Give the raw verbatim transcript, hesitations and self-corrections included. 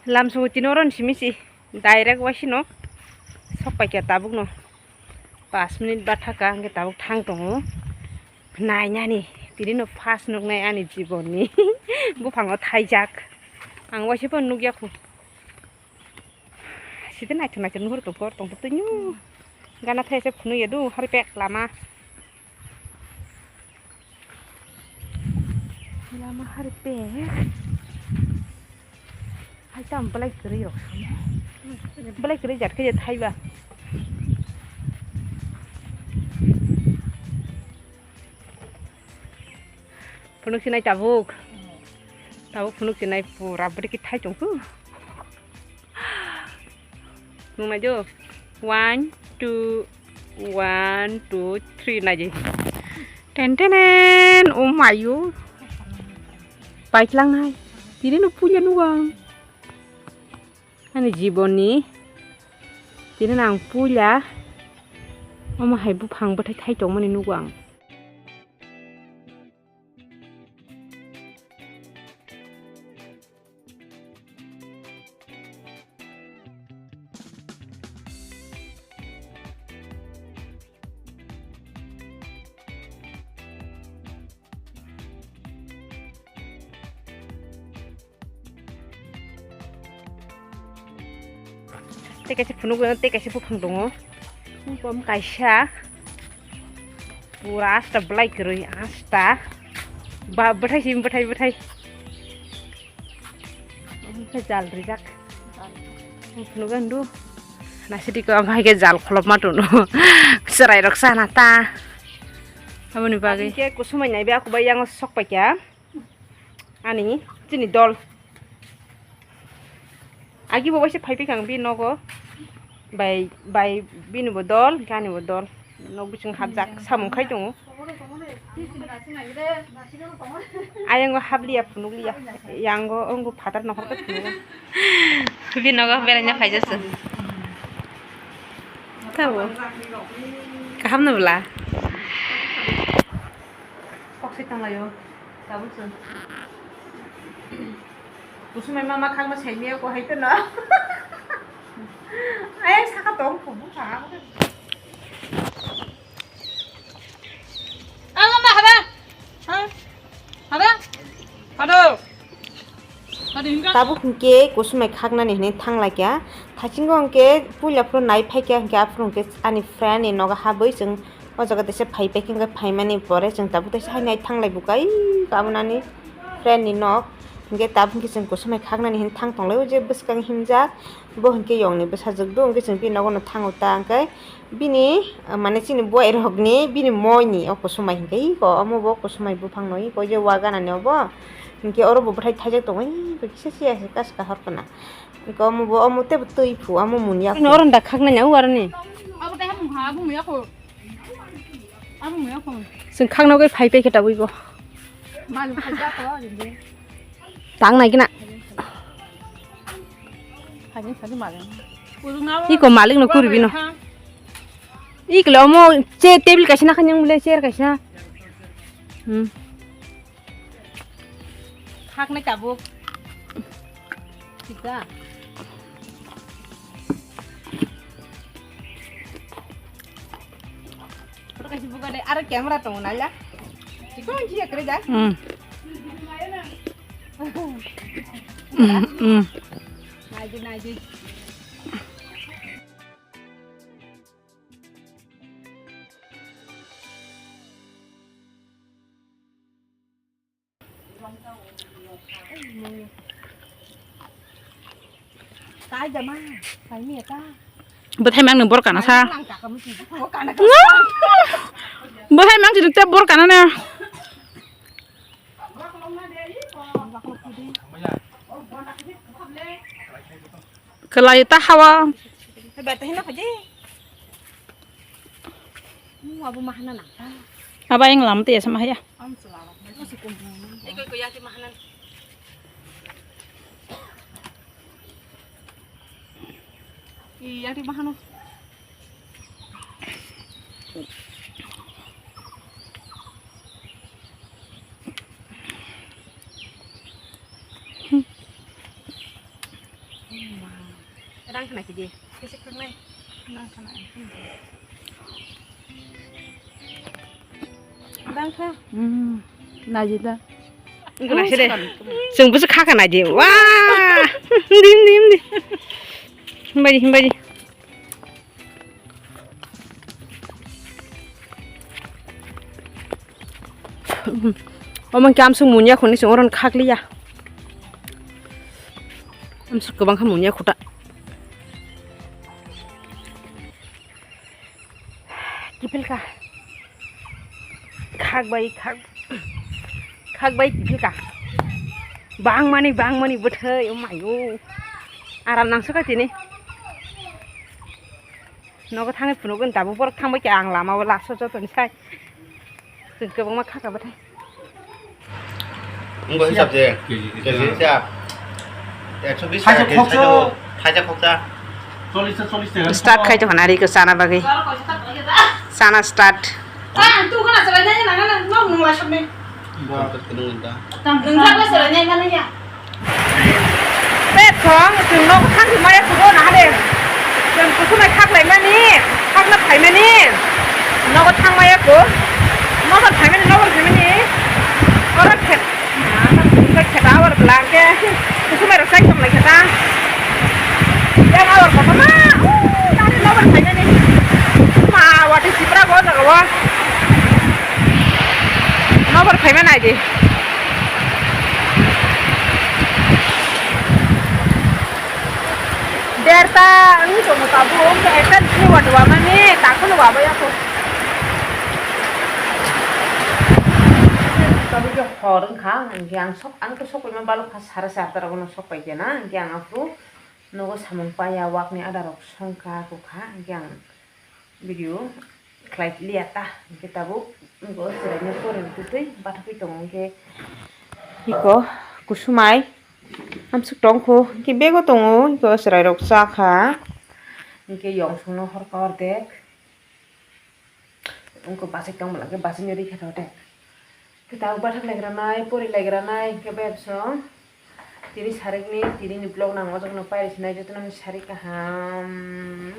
Lamsongo tini oro ni simi si direct waisino sok paikha tabukno. Pas minute bathaka hwnkhe tabuk thang tongo. Nainani tinino first nuknai ani jibonni buphango thaijak. Ang waisa phano nukya khu. Site naithok naithok nuhur tongkor tongkor tongkor. Gana thai se phunukya do hari pek lama. Lama hari pek. Hai tam belai kwrwi rok. Belai kwrwi jat khe je thaiba. Phunuk sinai tabuk. Tabuk phunuk sinai pura bwrwi khe thai tongkhu. Nung nai do. One, two, one, two, three nai di. Ten ten ten. Oh mayo. Paitlang nai. Tini no puja nugang. Ani jiboni. Tini nang puja. Omo hai buphang bwthai thai tongmani nugo ang. Tei kaisa phunuk, tei kaisa buphang tongo. Bom kaisa. Pura asta belai kwrwi, asta. Ba, bwthai si, bwthai, bwthai. Omo khe jal rijak. Phunuk ang do. Nasidi ko ang hai khe jal kholopma tono. Chwrai rok sana ta. Aboni bagwi. Aboni khe kusumai nai be aku bai yang sok paikha. Ani chini dol. Agi bo waisa phai phikha ang bini nogo. Bai, bai bini bo dol, hwnkhe ani bo dol. Nok bising hapjak samung khai tongo. Ayang o habliya phunukliya. Yang o wng phatar nokhor khe phunugo. Bini nogo beraina phaijak se. Tabo. Kaham no bwla. Kok se tanglaio. Tabuk se. Kusumai mama khakma saimia ko hai phano. Ayang saka tong phubu kha. Ah, mama, haba. Ha? Haba? Hado. Hado, hinga. Tabuk hinkhe kusumai khaknani hinwi thanglaikha. Thaisingo hinkhe puila phuru nai phaikha hinkhe aphuru hinkhe ani friend ni nogo habwi chwng o jaga teisa phai paikha hinkhe phaimani pore chwng tabuk teisa hai nai thanglai bukai kabunani friend ni nok. Hinkhe tabuk hinkhe chwng kusumai khaknani hinwi thang tonglai o je bwskang himjak bo hinkhe yongni bwsajwk do hinkhe chwng bini nogo no thango ta hinkhe. Bini, ah, mane chini buai rokni, bini moi ni o kusumai hinkhe iko, omo bo kusumai buphang no iko, je waga nani obo. Hinkhe oro bo bwthai thaijak tongo, iko kisa siya se kaska hor khna. Iko omo bo, omo tei bo twi phu, omo mun yak. Oro da khak nani, o aro ni. Abo tei hamung ha, abo muya ko. Abo muya ko. Chwng khak nogwi phai phai khe tabwi bo. Mal phai ja ko, rinde. Tang nai gina. Iko malik no kuribino. Ikle omo che table kaisa nakha nyang bole chair kaisa. Hmm. Haknai tabuk. Kita. Photo kaisa buka de, aro camera tongo naila. Chikon chiya kre da. Hmm. Hmm, hmm. Naidi, naidi. Bwthai mang nung bor kana sa. Bwthai mang chiduk te bor kana na. Kwlai ta hawa. Aba yang lam te sama ya. Iya di mahano. Tang khna kidi. Kisa khaknai. Tang khna. Tang kha. Hmm. Naji da. Wngkha na sere. Chwng busu kha kha naidi. Wah. Dim dim dim. Himbai di, himbai di. Omo khe amsuk munya khoni chwng oron khakliya. Amsuk kwbang kha munya khuta. Kiphilka. Khak bai khak. Khak bai kiphilka. Bangmani bangmani bwthai omayo. Aram nangsuka tini. Nogo thangwi phunukgwi tabuk borok thangbai khe ang lama o last o jotoni sai. Chwng kwbangma khaka bwthai. Wngkha hisab je. Kg hisab. Ekso bis taka kg, thaisa khoksa. Thaisa khoksa. Start khai tongkha nari ko chana bagwi. Chana start. Tei thong, chwng nogo thang maya kugo na hade. Chwng kuthumai khaklaimani, khakna phaimani. Nogo thang maya ko. Nogo phaimani, nogo phaimani. Oro khet, khet awar bla ke. Kuthumai rok sai tong lai kheta. Yang awar koto ma. Nani nogo phaimani. Ma wati sipra go jago. Nogo phaimani aidi. Derta wngwi tongo tabuk, wngkha ekta nini wadi wamani, takhwno wabwi ako. Tabuk khe hor wngkha, hwnkhe ang sok, ang khe sok paima balok kha, sare charta rogono sok paikha na, hwnkhe ang aphuru nogo samung paiya, wakni ada rok songkha, kukha, hwnkhe ang video khlai liya ta, hwnkhe tabuk wngkha o chwraino pore twi twi bathakgwi tongo, hwnkhe iko kusumai amsuk tongkho, hwnkhe bego tongo, iko chwrairok chakha, hwnkhe yongsongno horkha ordek, wngkha bachai tongmani hwnkhe bachaino rikha ta ordek. Khe tabuk bathak lai granai, pori lai granai, hwnkhe bai absong tini sarikni, tinini vlog nang o jagano pairi sinai jotono sarik kaham.